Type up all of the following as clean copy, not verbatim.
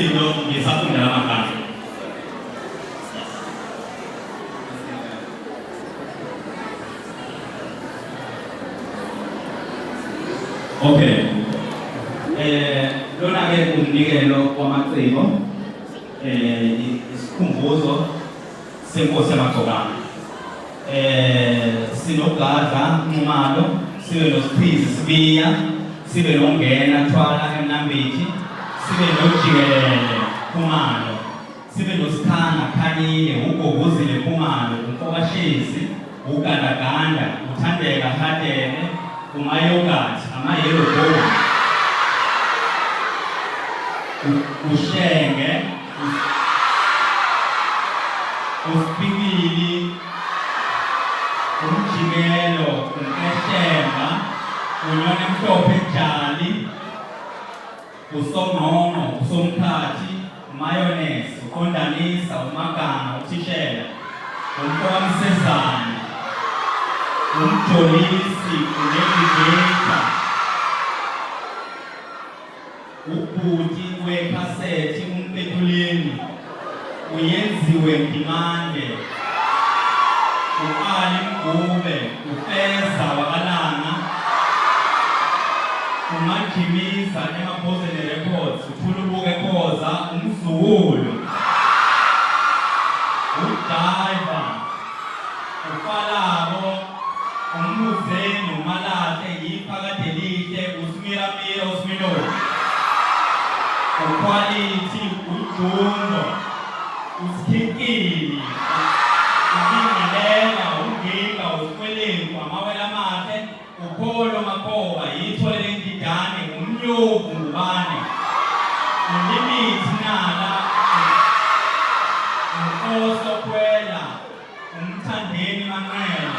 Umsindo ngisafunda lamagama. Okay. Lona ke umnikelo wamaciko isikhumbuzo senkosi yamagcokama. Sinogadla Nxumalo, sibe noSiphizi Sibiya, sibe noNgena Thwala eMnambithi, sibe noJikelele Khumalo, sibe noSikhanga Khanyile, uGogozile Khumalo, uMfokashezi, uGandaganda, uThandeka Hadebe, uMayogathi, ama-yellow bone, uShenge, uSipikili, uMjikelo, uNkeshemba, uNyoni Emhlophe Jali, uSongqongqo, uSomkhathi, uMayonesi, uQondanisa, uMaganga, uThishela, uMfokaMsezane, uMjolisi, uNevigator, ubhuti wekhasethi uMpetuleni, uYenziwe Ndimande, u-Ali Mgube, uFeza wakaLanga, uMajimiza eMaphozeni Records, uThulubuke Khoza, umzukulu, uDiver, uFalabo, uMbuzeni, uMalahle, yiphakade lihle, uSmiramira, uSminofu, uQuality, uJumbo, uSikhinkili, uBingelela, uNginga, uSikweletu, Amawele Amahle, uPholo Makhoba, Yithole Lendidane, uMnyovu Ngubane, uLimithi Nala, uNkoso Khwela, uMthandeni Manqele,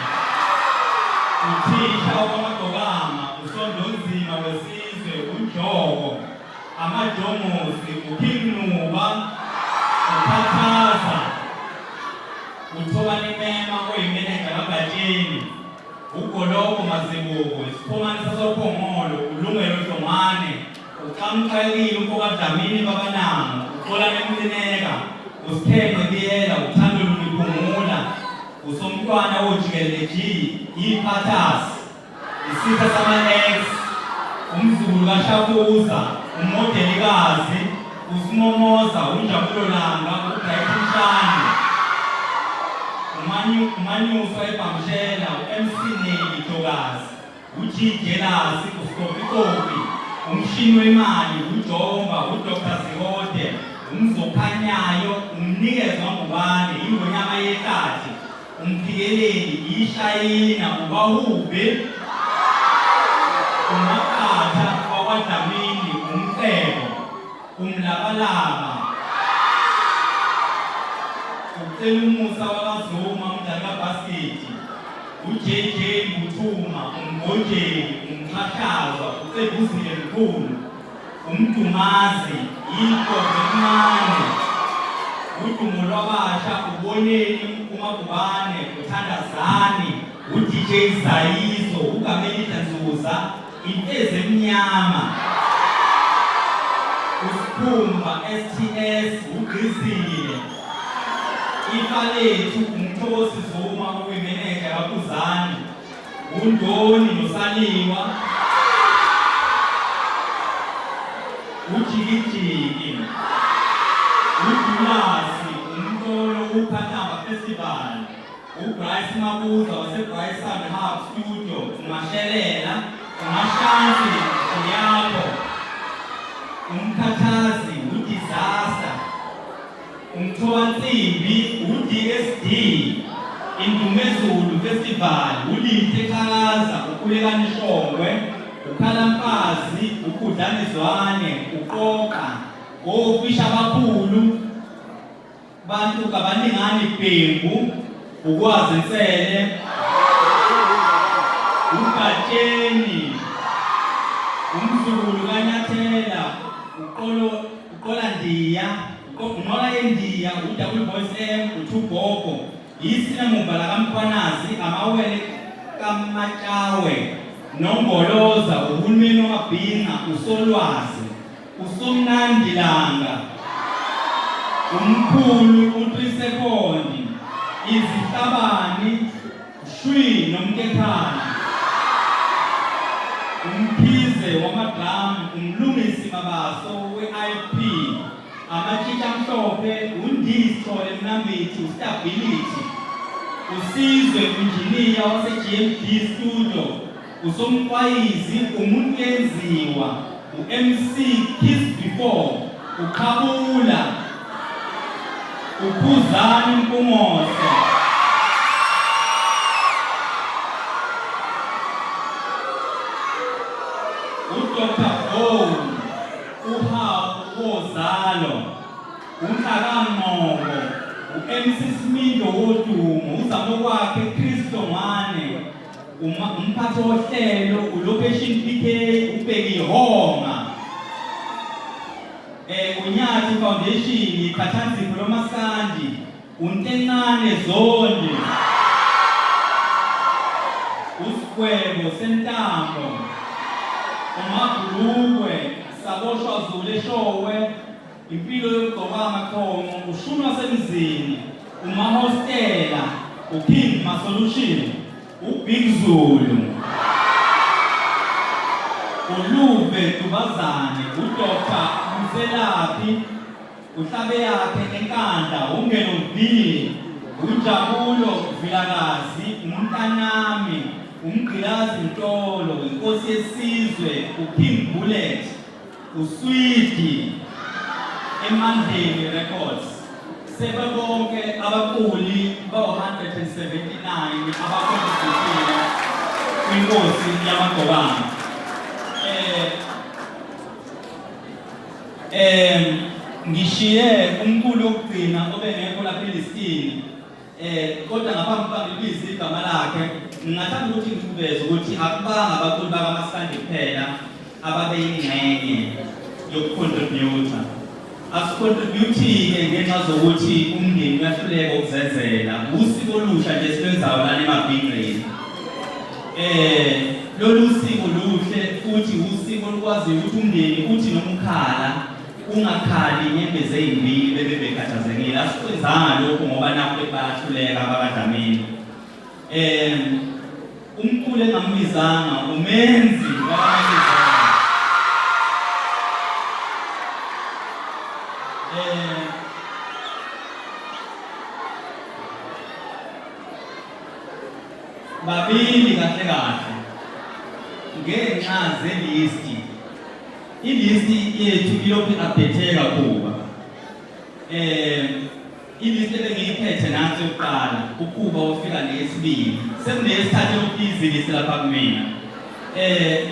uthisha wakwamagcokama, uSondonzima wesizwe, uNjoko, Amajongosi, uKing Nuba, uKhathaza, uThobani Mema oyimenenja kaGatsheni, uGoloko Mazibuko, isiphumane sasoPhongolo, uLungelo Hlongwane, uXamuxakile umfokaDlamini Babanango, uXolane Mcineka, uSithembe Biyela, uThando Lungiphungula, uSomntwana wojikelele G, iPhathas, isitha sama-ex, umzukulu kaShafuza, umodelikazi, uSimomoza, uNjabulo Langa, uBright Mshane, uManyuswa eBhamshela, u-MC Nelly Jokazi, uG Jelasi, uSkopikopi, umshini wemali, uJomba, uDr Zikode, uMzokhanyayo, uMnikezwa Ngubane, iNgonyama yehlathi, uMphikeleli, iShayina, uBahube, uMaqatha wakwaDlamini, uMcebo, uMlabalaba, uCelumusa wakaZuma, umdlali kabhasketi, uJJ Mbuthuma, uMgonjeni, uMxhashazwa, uCebuzile Mkhulu, uMdumazi, Inkomo encane, udumo lwabasha, uBoneni uMagubane, uThandazani, uDJ Zayizo, uGamelidla Nzuza, Imfezi emnyama, uSikhumba STS, uGqizile, Ifa lethu, uMthokozi Zuma oyimeneja kaKhuzani, uNdoni noSaliwa, uJikijiki, uDulasi, uMtolo, uKhahlamba Festival, uBryce Mabuza waseBryce Sound Hub Studio, uMashelela, uMashansi Jiyakho, uMkhathazi, uDisaster, Umthobansimbi, uDSD, Indumezulu Festival, uLithe Xhakaza, uKhulekani Shongwe, uKhalamfazi, uKudlani Zwane, uQoqa, ofisha abakhulu, bantu kabalingani Bhengu, uKwazi Nsele, uGatsheni, umzukulu kaNyathela, uQolo, uQolandiya, Unqola yeNdiya, uDouble Voice M, uThugogo, Yisina Muva lakaMkhwanazi, Amawele kaMatshawe, Nongoloza, uhulumeni wamabhinca, uSolwazi, uSomnandi Langa. Umkhulu uTrisekondi, izihlabani, Shwi nomkekhana. Umkhize wamadramu, uMlungisi Mabaso we-IFP, amatshitshi amhlophe, uNdii Sithole Mnambithi, uStability, uSizwe Unjiniya wase-GMD Studio, uSomqwayizi, umuntu yenziwa, u-MC Kiss Before, uQhabula, uKhuzani Mpungose. UDr Bone, uHawu wozalo, uNhlakanqobo, u-MC Smindo wodumo, uZamokwakhe Chris Hlongwane, umphathi wohlelo uLocation PK uBheki Honga. Unyathi Foundation iqhathanzipho lomaskandi uNtencane Zondi. Usigwebo sentambo uMabhulukwe saboshwa Zulu eShowe. Impilo yokugcoka amaxhonxo, ushuni wasemzini, umahostela, uKing Masolution, uBig Zulu, uLuve Dubazane, uDr Mselaphi, uHlabeyakhe eNkandla, uNgeno V, uNjabulo Vilakazi, umntanami, uMgqilazi Mtolo, inkosi yesizwe, uKing Bullet, Uswidi Emandleni Records sebebonke abaculi bawu-179 abakhontributile kwinkosi yamagcokama. Ngishiye umculi wokugcina obengekho lapha elistini. Kodwa ngaphambi kokuba ngilibize igama lakhe, ngingathanda ukuthi ngikuveze ukuthi akubanga abaculi bakamaskandi kuphela ababeyingxenye yokucontributa. Asicontributi-ke ngenxa zokuthi umndeni uyahluleka ukuzenzela. Wusiko olusha nje esilwenzayo lana emabhinqeni. Lolu siko luhle futhi wusiko olukwaziyo ukuthi umndeni uthi noma ukhala Ungakhali inyembezi ezimbili bebe bekhathazekile. Asikwenzanga lokhu ngoba nakhu bethi bayahluleka abakaDlamini. Umculi engambizanga umenzi wakaMabizela. Babili kahle kahle ngenxa zelisti. Ilisti yethu ilokhu i-update-eka Khuba. Ilisti ebengiyiphethe nansi yokuqala, uKhuba wafika neyesibili. Sekuneyesithathu elokhu iyizilisi lapha kumina.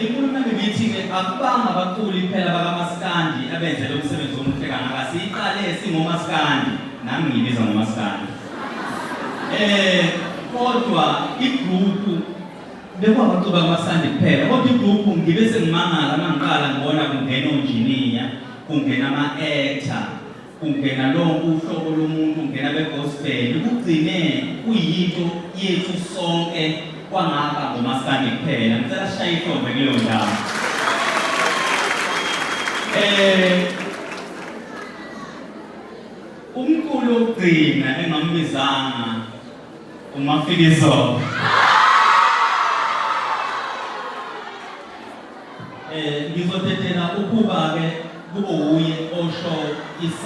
Inkulumo yami ibithi-ke akubanga abaculi kuphela bakamaskandi abenze lo msebenzi omuhle kangaka. Siyiqale singomaskandi, nami ngiyibiza ngomaskandi. Kodwa igruphu Bekwabacuba kumasandi kuphela kodwa igruphu ngibe sengimangala uma ngiqala ngibona kungena onjiniya, kungena ama-actor, kungena lonke uhlobo lomuntu, kungena be-gospel. Kugcine kuyinto yethu sonke kwangaba ngomaskandi kuphela. Ngicela sishaye ihlombe kuleyo ndawo. Umculo wokugcina engambizanga uMafikizolo. Ngizodedela ukuba ke kube wuye osho isa.